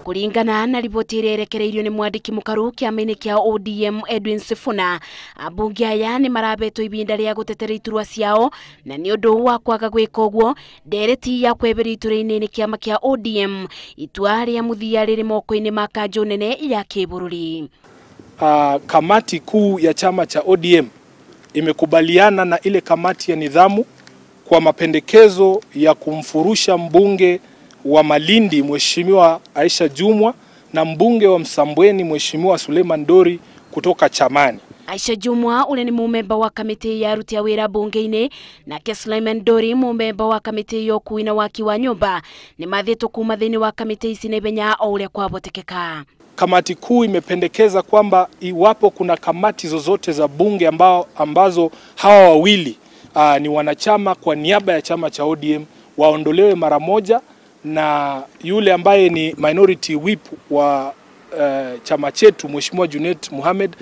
Kuringana na riboti ĩrĩa ĩrekereirio nĩ mwandĩki mũkaru kĩama-inĩ kĩa ODM Edwin Sifuna, ambunge aya nĩ marabetwo ibinda rĩa gũtetera iturwa ciao, na nĩ ũndũ wa kwaga gwĩka ũguo ndereti ya kweberio itura-inĩ nĩ kĩama kĩa ODM itua rĩa mũthia rĩrĩ moko-inĩ ma kanjũ nene ya kĩbũrũri. Kamati kuu ya chama cha ODM imekubaliana na ile kamati ya nidhamu kwa mapendekezo ya kumfurusha mbunge wa Malindi Mheshimiwa Aisha Jumwa na mbunge wa Msambweni Mheshimiwa Suleiman Dori kutoka chamani. Aisha Jumwa ule ni mumemba wa kamiti ya aruti a wira bunge-ini, nake Suleiman Dori mumemba wa kamiti ya ũkuui na waki wa nyumba ni mathĩtwo kuma thĩinĩ wa kamiti ici na ihenya o ũrĩa kwahotekeka. Kamati kuu imependekeza kwamba iwapo kuna kamati zozote za bunge ambazo hawa wawili ni wanachama kwa niaba ya chama cha ODM waondolewe mara moja, na yule ambaye ni minority whip wa chama chetu Mheshimiwa Junet Mohamed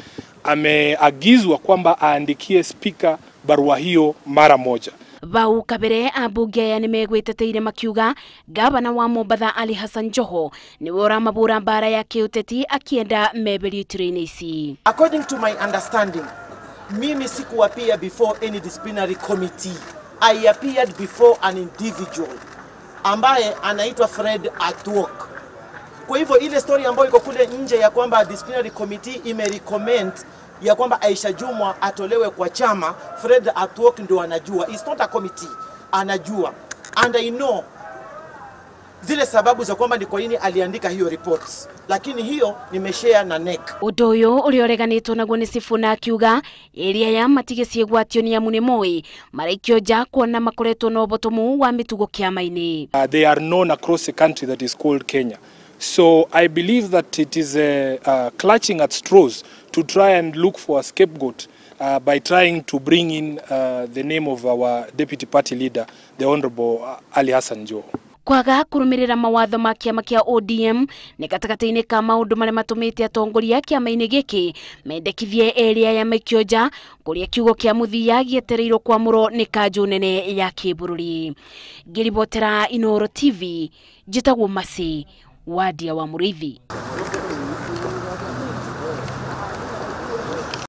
ameagizwa kwamba aandikie speaker barua hiyo mara moja. Bau kabere ambunge aya nimegwiteteire makiuga gavana wa Mombatha Ali Hassan Joho niwe uramabura mbara ya kiuteti akienda meberio itura-inĩ ici. According to my understanding, mimi sikuappear before any disciplinary committee. I appeared before an individual ambaye anaitwa Fred Atwok. Kwa hivyo ile story ambayo iko kule nje ya kwamba disciplinary committee imerecommend ya kwamba Aisha Jumwa atolewe kwa chama, Fred Atwok ndio anajua. It's not a committee, anajua. And I know zile sababu za kwamba ni kwa nini aliandika hiyo reports, lakini hiyo nimeshare na NEC. Undu uyu uria ureganitwo naguo ni Sifuna akiuga area ya matige ciegwatio ni amu ni moi maraikio nja kuona makoretwo na ubotomu wa mitugo kiama-ini. They are known across the country that is called Kenya. So I believe that it is clutching at straws to try and look for a scapegoat by trying to bring in the name of our deputy party leader, the Honorable Ali Hassan Joho. Kwaga kurumirira mawatho ma kiama kia ODM ni gatagatĩ-inĩ ka maũndũ marĩa matũmĩte atongoria kĩama-inĩ gĩkĩ mendekithie area ya maikio nja kũrĩa kiugo kĩa mũthia gĩetereirwo kwamũrwo nĩ kanjũ nene ya kĩbũrũri. Ngĩribotera Inooro TV, njĩtagwo Mercy Wadia wa Mũrĩithi.